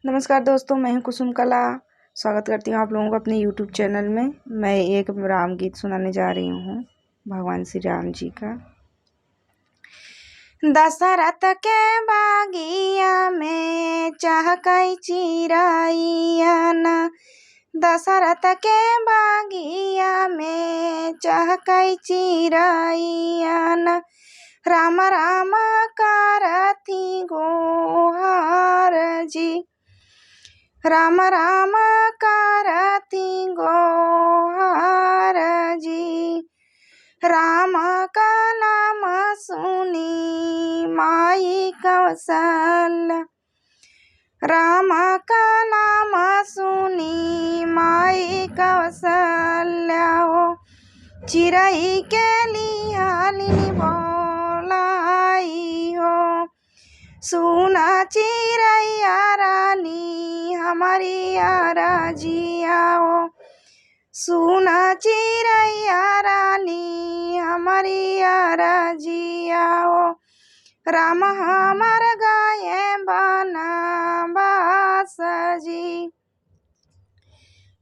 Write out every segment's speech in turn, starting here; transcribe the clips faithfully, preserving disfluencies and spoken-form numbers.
नमस्कार दोस्तों, मैं हूं कुसुम कला। स्वागत करती हूं आप लोगों को अपने YouTube चैनल में। मैं एक राम गीत सुनाने जा रही हूं भगवान श्री राम जी का। दशरथ के बागिया में चहकै चिरैया ना, दशरथ के बागिया में चहकै चिरैया ना, राम राम करथी गोहार जी, राम राम करथी गोहार जी। राम का नाम सुनी माई कौशल्या, राम का नाम सुनी माई कौशल्या हो, चिरई के लिहालिन बोलाई हो। सुना चिरैया रानी हमरी अरजिया हो, सुना चिरैया रानी हमरी अरजिया हो, राम हमर गए बनवास जी।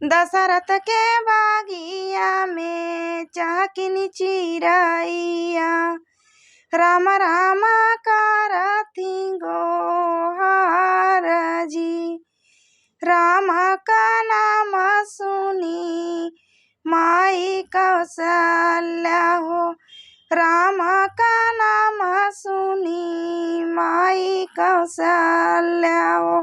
दशरथ के बागिया में चहकिन चिरैया, राम राम करथी गोहार जी। राम का नाम सुनी माई कौशल्या हो, राम का नाम सुनी माई कौशल्या हो।